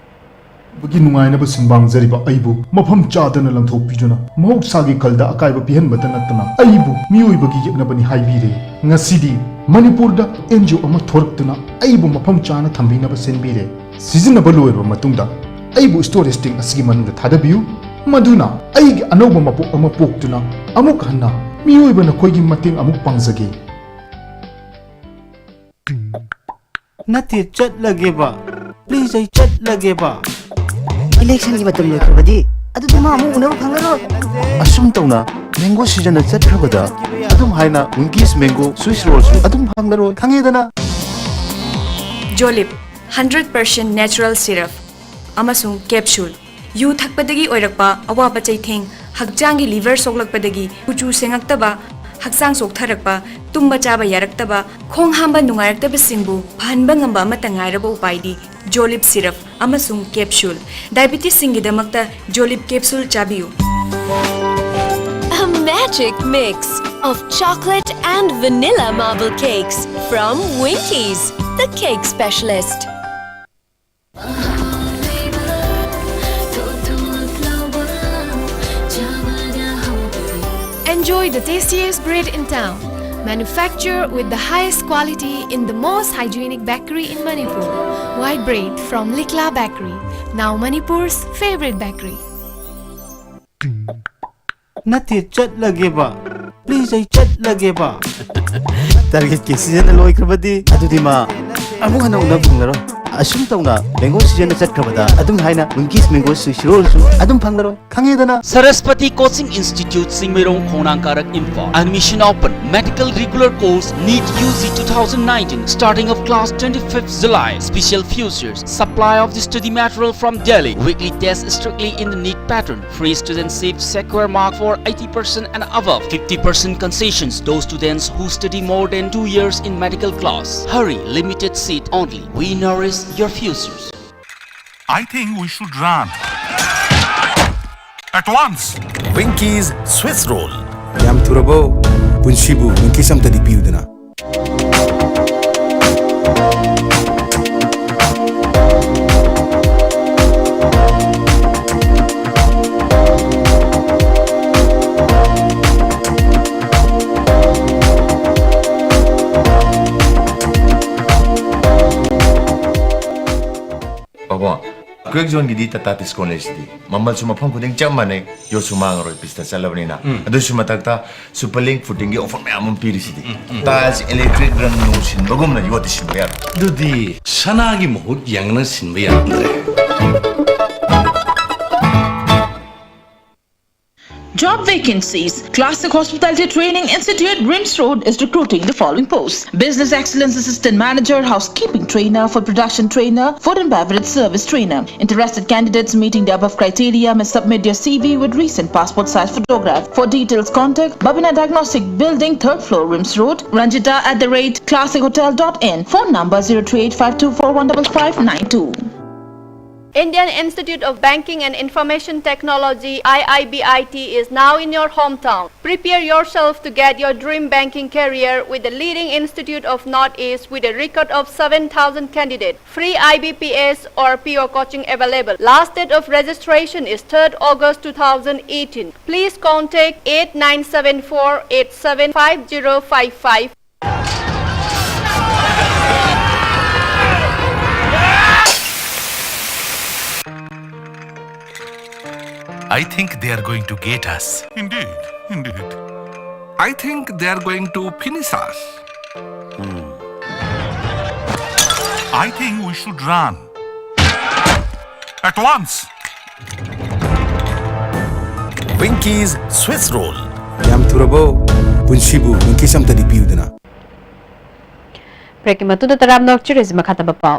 ꯒꯤ ꯅꯨꯡꯉꯥꯏꯅꯕ ꯁꯨꯝꯕꯥꯡꯖꯔꯤꯕ ꯑꯩꯕꯨ ꯃꯐꯝ ꯆꯥꯗꯅ ꯂꯪꯊꯣꯛꯄꯤꯗꯨꯅ ꯃꯍꯧꯁꯥꯒꯤ ꯈꯜꯗ ꯑꯀꯥꯏꯕ ꯄꯤꯍꯟꯕꯇ ꯅꯠꯇꯅ ꯑꯩꯕꯨ ꯃꯤꯑꯣꯏꯕꯒꯤ ꯌꯦꯛꯅꯕꯅꯤ ꯍꯥꯏꯕꯤꯔꯦ꯫ ꯉꯁꯤꯗꯤ ꯃꯅꯤꯄꯨꯔꯗ N G O ꯑꯃ ꯊꯣꯔꯛꯇꯨꯅ ꯑꯩꯕꯨ ꯃꯐꯝ ꯆꯥꯅ ꯊꯝꯕꯤꯅꯕ ꯁꯤꯟꯕꯤꯔꯦ꯫ ꯁꯤꯖꯤꯟꯅꯕ ꯂꯣꯏꯔꯕ ꯃꯇꯨꯡꯗ ꯑꯩꯕꯨ storage tank ꯑꯁꯤꯒꯤ ꯃꯅꯨꯡꯗ ꯊꯥꯗꯕꯤꯌꯨ, ꯃꯗꯨꯅ ꯑꯩꯒꯤ ꯑꯅꯧꯕ ꯃꯄꯣꯛ ꯑꯃ ꯄꯣꯛꯇꯨꯅ ꯑꯃꯨꯛ ꯍꯟꯅ ꯃꯤꯑꯣꯏꯕ ꯅꯈꯣꯏꯒꯤ ꯃꯇꯦꯡ ꯑꯃꯨꯛ ꯄꯥꯡꯖꯒꯦ꯫ ꯅꯠꯇꯦ, ꯆꯠꯂꯒꯦꯕ꯫ Please, ꯑꯩ ꯆꯠꯂꯒꯦꯕ꯫ Election-ꯒꯤ ꯃꯇꯝ ꯂꯣꯏꯈ꯭ꯔꯕꯗꯤ ꯑꯗꯨꯗꯤ ꯃꯥ ꯑꯃꯨꯛ ꯎꯅꯕ ꯐꯪꯉꯔꯣꯏ꯫ ꯑꯁꯨꯝ ꯇꯧꯅ mango season-ꯅ ꯆꯠꯈ꯭ꯔꯕꯗ ꯑꯗꯨꯝ ꯍꯥꯏꯅ Winkies Mango Swiss Roll-ꯁꯨ ꯑꯗꯨꯝ ꯐꯪꯂꯔꯣꯏ꯫ ꯈꯪꯉꯦꯗꯅ? Jolib, hundred percent natural syrup ꯑꯃꯁꯨꯡ capsule꯫ ꯌꯨ ꯊꯛꯄꯗꯒꯤ ꯑꯣꯏꯔꯛꯄ ꯑꯋꯥꯕ ꯆꯩꯊꯦꯡ, ꯍꯛꯆꯥꯡꯒꯤ liver ꯁꯣꯛꯂꯛꯄꯗꯒꯤ ꯀꯨꯆꯨ ꯁꯦꯡꯉꯛꯇꯕ, ꯍꯛꯆꯥꯡ ꯆꯣꯛꯊꯔꯛꯄ, ꯇꯨꯝꯕ ꯆꯥꯕ ꯌꯥꯔꯛꯇꯕ, ꯈꯣꯡ ꯍꯥꯝꯕ ꯅꯨꯡꯉꯥꯏꯔꯛꯇꯕꯁꯤꯡꯕꯨ ꯐꯍꯟꯕ ꯉꯝꯕ ꯑꯃꯠꯇ ꯉꯥꯏꯔꯕ ꯎꯄꯥꯏꯗꯤ Jolib syrup ꯑꯃꯁꯨꯡ capsule꯫ Diabetes-ꯁꯤꯡꯒꯤꯗꯃꯛꯇ Jolib capsule ꯆꯥꯕꯤꯌꯨ꯫ A magic mix of chocolate and vanilla marble cakes from Winkies, the cake specialist. Enjoy the tastiest bread in town. Manufactured with the highest quality in the most hygienic bakery in Manipur. White bread from Likla Bakery, now Manipur's favorite bakery. ꯅꯠꯇꯦ, ꯆꯠꯂꯒꯦꯕ꯫ Please, ꯏꯁꯩ ꯆꯠꯂꯒꯦꯕ꯫ ꯇꯥꯔꯒꯦꯠꯀꯤ ꯁꯤꯖꯟꯅ ꯂꯣꯏꯈ꯭ꯔꯕꯗꯤ ꯑꯗꯨꯗꯤ ꯃꯥ ꯑꯃꯨꯛ ꯍꯟꯅ ꯎꯅꯕ ꯐꯪꯂꯔꯣꯏ꯫ ꯑꯁꯨꯝ ꯇꯧꯅ mango ꯁꯤꯖꯟꯅ ꯆꯠꯈ꯭ꯔꯕꯗ ꯑꯗꯨꯝ ꯍꯥꯏꯅ ꯋꯤꯡꯀꯤꯁ ꯃꯦꯡꯒꯣ ꯁꯤꯔꯣꯜꯁꯨ ꯑꯗꯨꯝ ꯐꯪꯂꯔꯣꯏ꯫ ꯈꯪꯉꯦꯗꯅ? Saraswati Coaching Institute, ꯆꯤꯡꯃꯩꯔꯣꯡ, ꯈꯣꯡꯅꯥꯡ ꯀꯥꯔꯛ, Imphal. Admission open. Medical regular course, NEET UG two thousand nineteen, starting of class twenty-fifth July. Special features: supply of the study material from Delhi. Weekly test strictly in the NEET pattern. Free student seat, secure mark for eighty percent and above. Fifty percent concessions, those students who study more than two years in medical class. Hurry, limited seat only. We nourish your futures. I think we should run. At once. Winkies Swiss Roll. ꯌꯥꯝ ꯊꯨꯔꯕꯣ? ꯄꯨꯟꯁꯤꯕꯨ ꯋꯤꯡꯀꯤꯁ ꯑꯝꯇꯗꯤ ꯄꯤꯌꯨꯗꯅ꯫ ꯄꯥꯕꯨꯡ, quake ꯖꯣꯟꯒꯤꯗꯤ Tata discount ꯂꯩꯁꯤꯗꯤ꯫ ꯃꯃꯜꯁꯨ ꯃꯐꯝ ꯈꯨꯗꯤꯡ ꯆꯞ ꯃꯥꯟꯅꯩ, ꯌꯣꯠꯁꯨ ꯃꯥꯡꯉꯔꯣꯏ, ꯄꯤꯁꯇ ꯆꯠꯂꯕꯅꯤꯅ꯫ ꯎꯝ꯫ ꯑꯗꯨꯁꯨ ꯃꯊꯛꯇ super link ꯐꯨꯇꯤꯡꯒꯤ offer ꯃꯌꯥꯝ ꯑꯃ ꯄꯤꯔꯤꯁꯤꯗꯤ꯫ ꯎꯝ, ꯎꯝ, ꯎꯝ꯫ ꯇꯥꯏꯜꯁ ꯏꯂꯦꯛꯇ꯭ꯔꯤꯛ ꯔꯪ ꯅꯨꯡ ꯁꯤꯟꯕꯒꯨꯝꯅ ꯌꯣꯠꯇꯤ ꯁꯤꯟꯕ ꯌꯥꯔꯣꯏ꯫ ꯑꯗꯨꯗꯤ ꯁꯅꯥꯒꯤ ꯃꯍꯨꯠ ꯌꯦꯡꯅ ꯁꯤꯟꯕ ꯌꯥꯔꯝꯗ꯭ꯔꯦ꯫ Job vacancies. Classic Hospitality Training Institute, RIMS Road, is recruiting the following posts: Business Excellence Assistant Manager, Housekeeping Trainer, Food Production Trainer, Food and Beverage Service Trainer. Interested candidates meeting the above criteria may submit their C V with recent passport size photograph. For details, contact Babina Diagnostic Building, third floor, RIMS Road, Ranjita at the rate classic hotel dot in. Phone number zero three eight five two four one five five nine two. Indian Institute of Banking and Information Technology, I I B I T, is now in your hometown. Prepare yourself to get your dream banking career with the leading institute of Northeast with a record of seven thousand candidates. Free I B P S or P O coaching available. Last date of registration is third August two thousand eighteen. Please contact eight nine seven four eight seven five zero five five. I think they are going to get us. Indeed, indeed. I think they are going to finish us. I think we should run. At once. Winky's Swiss Roll. ꯌꯥꯝ ꯊꯨꯔꯕꯣ? ꯄꯨꯟꯁꯤꯕꯨ ꯋꯤꯡꯀꯤꯁ ꯑꯝꯇꯗꯤ ꯄꯤꯌꯨꯗꯅ꯫ ꯕ꯭ꯔꯦꯛꯀꯤ ꯃꯇꯨꯡꯗ ꯇꯔꯥꯝꯅ ꯑꯣꯛꯆꯔꯤꯁꯤ ꯃꯈꯥ ꯇꯥꯕ ꯄꯥꯎ꯫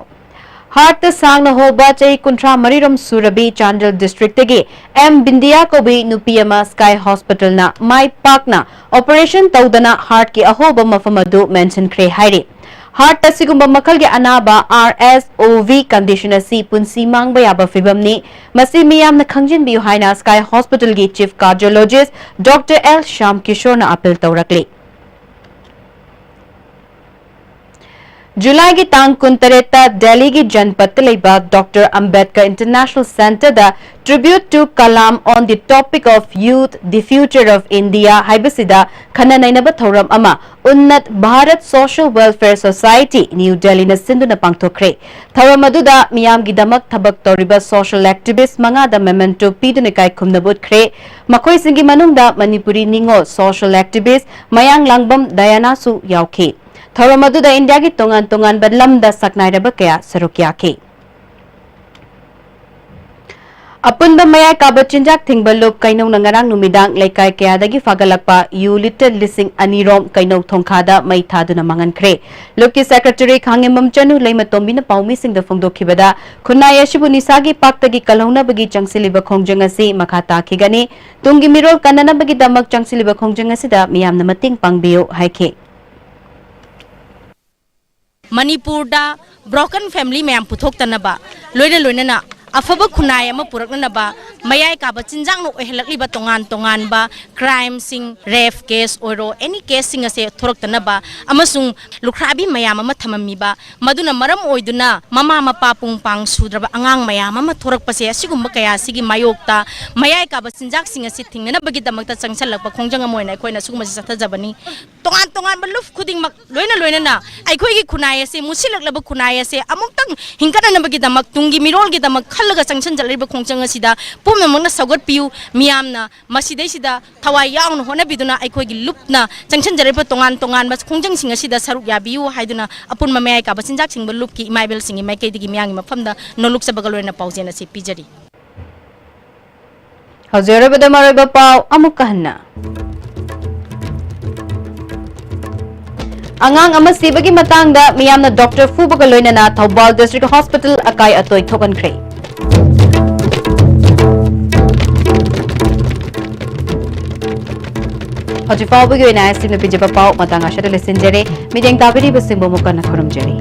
ꯍꯥꯔꯠꯇ ꯁꯥꯡꯅ ꯍꯣꯕ ꯆꯍꯤ ꯀꯨꯟꯊ꯭ꯔꯥ ꯃꯔꯤ ꯔꯣꯝ ꯁꯨꯔꯕꯤ ꯆꯥꯟꯗꯦꯜ ꯗꯤꯁꯇ꯭ꯔꯤꯛꯇꯒꯤ ꯑꯦꯝ ꯕꯤꯟꯗꯤꯌꯥ ꯀꯧꯕꯤ ꯅꯨꯄꯤ ꯑꯃ ꯁ꯭ꯀꯥꯏ ꯍꯣꯁꯄꯤꯇꯥꯜꯅ ꯃꯥꯏ ꯄꯥꯛꯅ ꯑꯣꯄꯔꯦꯁꯟ ꯇꯧꯗꯅ ꯍꯥꯔꯠꯀꯤ ꯑꯍꯣꯕ ꯃꯐꯝ ꯑꯗꯨ ꯃꯦꯟꯁꯤꯟꯈ꯭ꯔꯦ ꯍꯥꯏꯔꯤ꯫ ꯍꯥꯔꯠ ꯑꯁꯤꯒꯨꯝꯕ ꯃꯈꯜꯒꯤ ꯑꯅꯥꯕ, RSOV condition, ꯑꯁꯤ ꯄꯨꯟꯁꯤ ꯃꯥꯡꯕ ꯌꯥꯕ ꯐꯤꯚꯝꯅꯤ꯫ ꯃꯁꯤ ꯃꯤꯌꯥꯝꯅ ꯈꯪꯖꯤꯟꯕꯤꯌꯨ ꯍꯥꯏꯅ ꯁ꯭ꯀꯥꯏ ꯍꯣꯁꯄꯤꯇꯥꯜꯒꯤ chief cardiologist doctor L Shyam ꯀꯤꯁꯣꯔꯅ ꯑꯄꯤꯜ ꯇꯧꯔꯛꯂꯤ꯫ ꯖꯨꯂꯥꯏꯒꯤ ꯇꯥꯡ ꯀꯨꯟꯇꯔꯦꯠꯇ ꯗꯦꯜꯂꯤꯒꯤ ꯖꯟꯄꯠꯇ ꯂꯩꯕ ꯗꯣꯛꯇꯔ ꯑꯝꯕꯦꯗꯀꯔ ꯏꯟꯇꯔꯅꯦꯁꯅꯦꯜ ꯁꯦꯟꯇꯔꯗ Tribute to Kalam on the Topic of Youth, the Future of India ꯍꯥꯏꯕꯁꯤꯗ ꯈꯟꯅ ꯅꯩꯅꯕ ꯊꯧꯔꯝ ꯑꯃ Unnat Bharat social welfare society, New ꯗꯦꯜꯂꯤꯅ ꯁꯤꯟꯗꯨꯅ ꯄꯥꯡꯊꯣꯛꯈ꯭ꯔꯦ꯫ ꯊꯧꯔꯝ ꯑꯗꯨꯗ ꯃꯤꯌꯥꯝꯒꯤꯗꯃꯛ ꯊꯕꯛ ꯇꯧꯔꯤꯕ ꯁꯣꯁꯤꯌꯦꯜ ꯑꯦꯛꯇꯤꯚꯤꯁ꯭ꯠ ꯃꯉꯥꯗ ꯃꯦꯃꯦꯟꯇꯣ ꯄꯤꯗꯨꯅ ꯏꯀꯥꯏ ꯈꯨꯝꯅꯕ ꯎꯠꯈ꯭ꯔꯦ꯫ ꯃꯈꯣꯏꯁꯤꯡꯒꯤ ꯃꯅꯨꯡꯗ ꯃꯅꯤꯄꯨꯔꯤ ꯅꯤꯉꯣꯜ ꯁꯣꯁꯤꯌꯦꯜ ꯑꯦꯛꯇꯤꯚꯤꯁ꯭ꯠ ꯃꯌꯥꯡꯂꯥꯡꯕꯝ ꯗꯌꯥꯅꯥꯁꯨ ꯌꯥꯎꯈꯤ꯫ ꯊꯧꯔꯝ ꯑꯗꯨꯗ ꯏꯟꯗꯤꯌꯥꯒꯤ ꯇꯣꯉꯥꯟ ꯇꯣꯉꯥꯟꯕ ꯂꯝꯗ ꯁꯛꯅꯥꯏꯔꯕ ꯀꯌꯥ ꯁꯔꯨꯛ ꯌꯥꯈꯤ꯫ ꯑꯄꯨꯟꯕ ꯃꯌꯥꯏ ꯀꯥꯕ ꯆꯤꯟꯖꯥꯛ ꯊꯤꯡꯕ ꯂꯨꯞ ꯀꯩꯅꯧꯅ ꯉꯔꯥꯡ ꯅꯨꯃꯤꯗꯥꯡ ꯂꯩꯀꯥꯏ ꯀꯌꯥꯗꯒꯤ ꯐꯥꯒꯠꯂꯛꯄ ꯌꯨ ꯂꯤꯇꯔ ꯂꯤꯁꯤꯡ ꯑꯅꯤ ꯔꯣꯝ ꯀꯩꯅꯧ ꯊꯣꯡꯈꯥꯗ ꯃꯩ ꯊꯥꯗꯨꯅ ꯃꯥꯡꯍꯟꯈ꯭ꯔꯦ꯫ ꯂꯨꯞꯀꯤ ꯁꯦꯀ꯭ꯔꯦꯇꯔꯤ ꯈꯥꯡꯉꯦꯝꯕꯝ ꯆꯅꯨ ꯂꯩꯃꯇꯣꯝꯕꯤꯅ ꯄꯥꯎꯃꯤꯁꯤꯡꯗ ꯐꯣꯡꯗꯣꯛꯈꯤꯕꯗ, ꯈꯨꯟꯅꯥꯏ ꯑꯁꯤꯕꯨ ꯅꯤꯁꯥꯒꯤ ꯄꯥꯛꯇꯒꯤ ꯀꯜꯍꯧꯅꯕꯒꯤ ꯆꯪꯁꯤꯜꯂꯤꯕ ꯈꯣꯡꯖꯪ ꯑꯁꯤ ꯃꯈꯥ ꯇꯥꯈꯤꯒꯅꯤ꯫ ꯇꯨꯡꯒꯤ ꯃꯤꯔꯣꯜ ꯀꯟꯅꯅꯕꯒꯤꯗꯃꯛ ꯆꯪꯁꯤꯜꯂꯤꯕ ꯈꯣꯡꯖꯪ ꯑꯁꯤꯗ ꯃꯤꯌꯥꯝꯅ ꯃꯇꯦꯡ ꯄꯥꯡꯕꯤꯌꯨ ꯍꯥꯏꯈꯤ꯫ ꯃꯅꯤꯄꯨꯔꯗ broken family ꯃꯌꯥꯝ ꯄꯨꯊꯣꯛꯇꯅꯕ, ꯂꯣꯏꯅ ꯂꯣꯏꯅꯅ ꯑꯐꯕ ꯈꯨꯟꯅꯥꯏ ꯑꯃ ꯄꯨꯔꯛꯅꯅꯕ, ꯃꯌꯥꯏ ꯀꯥꯕ ꯆꯤꯟꯖꯥꯛꯅ ꯑꯣꯏꯍꯜꯂꯛꯂꯤꯕ ꯇꯣꯉꯥꯟ ꯇꯣꯉꯥꯟꯕ crimeꯁꯤꯡ, rape case ꯑꯣꯏꯔꯣ, any caseꯁꯤꯡ ꯑꯁꯦ ꯊꯣꯔꯛꯇꯅꯕ ꯑꯃꯁꯨꯡ ꯂꯨꯈ꯭ꯔꯥꯕꯤ ꯃꯌꯥꯝ ꯑꯃ ꯊꯝꯃꯝꯃꯤꯕ, ꯃꯗꯨꯅ ꯃꯔꯝ ꯑꯣꯏꯗꯨꯅ ꯃꯃꯥ ꯃꯄꯥ ꯄꯨꯡ ꯄꯥꯡ ꯁꯨꯗ꯭ꯔꯕ ꯑꯉꯥꯡ ꯃꯌꯥꯝ ꯑꯃ ꯊꯣꯔꯛꯄꯁꯦ, ꯑꯁꯤꯒꯨꯝꯕ ꯀꯌꯥ ꯑꯁꯤꯒꯤ ꯃꯥꯌꯣꯛꯇ ꯃꯌꯥꯏ ꯀꯥꯕ ꯆꯤꯟꯖꯥꯛꯁꯤꯡ ꯑꯁꯤ ꯊꯤꯡꯅꯅꯕꯒꯤꯗꯃꯛꯇ ꯆꯪꯁꯜꯂꯛꯄ ꯈꯣꯡꯖꯪ ꯑꯃ ꯑꯣꯏꯅ ꯑꯩꯈꯣꯏꯅ ꯑꯁꯤꯒꯨꯝꯕꯁꯤ ꯆꯠꯊꯖꯕꯅꯤ꯫ ꯇꯣꯉꯥꯟ ꯇꯣꯉꯥꯟꯕ ꯂꯨꯞ ꯈꯨꯗꯤꯡꯃꯛ, ꯂꯣꯏꯅ ꯂꯣꯏꯅꯅ ꯑꯩꯈꯣꯏꯒꯤ ꯈꯨꯟꯅꯥꯏ ꯑꯁꯤ, ꯃꯨꯁꯤꯜꯂꯛꯂꯕ ꯈꯨꯟꯅꯥꯏ ꯑꯁꯤ ꯑꯃꯨꯛꯇꯪ ꯍꯤꯡꯒꯠꯅꯅꯕꯒꯤꯗꯃꯛ, ꯇꯨꯡꯒꯤ ꯃꯤꯔꯣꯜꯒꯤꯗꯃꯛ ꯈꯜꯂꯒ ꯆꯪꯁꯤꯟꯖꯔꯛꯂꯤꯕ ꯈꯣꯡꯖꯪ ꯑꯁꯤꯗ ꯄꯨꯝꯅꯃꯛꯅ ꯁꯧꯒꯠꯄꯤꯌꯨ꯫ ꯃꯤꯌꯥꯝꯅ ꯃꯁꯤꯗꯩꯁꯤꯗ ꯊꯋꯥꯏ ꯌꯥꯎꯅ ꯍꯣꯠꯅꯕꯤꯗꯨꯅ ꯑꯩꯈꯣꯏꯒꯤ ꯂꯨꯞꯅ ꯆꯪꯁꯤꯟꯖꯔꯛꯂꯤꯕ ꯇꯣꯉꯥꯟ ꯇꯣꯉꯥꯟꯕ ꯈꯣꯡꯖꯪꯁꯤꯡ ꯑꯁꯤꯗ ꯁꯔꯨꯛ ꯌꯥꯕꯤꯌꯨ ꯍꯥꯏꯗꯨꯅ ꯑꯄꯨꯟꯕ ꯃꯌꯥꯏ ꯀꯥꯕ ꯆꯤꯟꯖꯥꯛ ꯁꯤꯡꯕ ꯂꯨꯞꯀꯤ ꯏꯃꯥ ꯏꯕꯦꯜꯁꯤꯡꯒꯤ ꯃꯥꯏꯀꯩꯗꯒꯤ ꯃꯤꯌꯥꯝꯒꯤ ꯃꯐꯝꯗ ꯅꯣꯜꯂꯨꯛꯆꯕꯒ ꯂꯣꯏꯅꯅ ꯄꯥꯎꯖꯦꯜ ꯑꯁꯤ ꯄꯤꯖꯔꯤ꯫ ꯍꯧꯖꯤꯛ ꯑꯔꯣꯏꯕꯗ ꯃꯔꯨꯑꯣꯏꯕ ꯄꯥꯎ ꯑꯃꯨꯛꯀ ꯍꯟꯅ꯫ ꯑꯉꯥꯡ ꯑꯃ ꯁꯤꯕꯒꯤ ꯃꯇꯥꯡꯗ ꯃꯤꯌꯥꯝꯅ ꯗꯣꯛꯇꯔ ꯐꯨꯕꯒ ꯂꯣꯏꯅꯅ ꯊꯧꯕꯥꯜ ꯗꯤꯁꯇ꯭ꯔꯤꯛ ꯍꯣꯁꯄꯤꯇꯥꯜ ꯑꯀꯥꯏ ꯑꯇꯣꯏ ꯊꯣꯛꯍꯟꯈ꯭ꯔꯦ꯫ ꯍꯧꯖꯤꯛ ꯐꯥꯎꯕꯒꯤ ꯑꯣꯏꯅ ꯑꯁꯤꯅ ꯄꯤꯖꯕ ꯄꯥꯎ ꯃꯇꯥꯡ ꯑꯁꯤꯗ ꯂꯣꯏꯁꯤꯟꯖꯔꯦ꯫ ꯃꯤꯠꯌꯦꯡ ꯇꯥꯕꯤꯔꯤꯕꯁꯤꯡꯕꯨ ꯑꯃꯨꯛ ꯍꯟꯅ ꯈꯨꯔꯨꯝꯖꯔꯤ꯫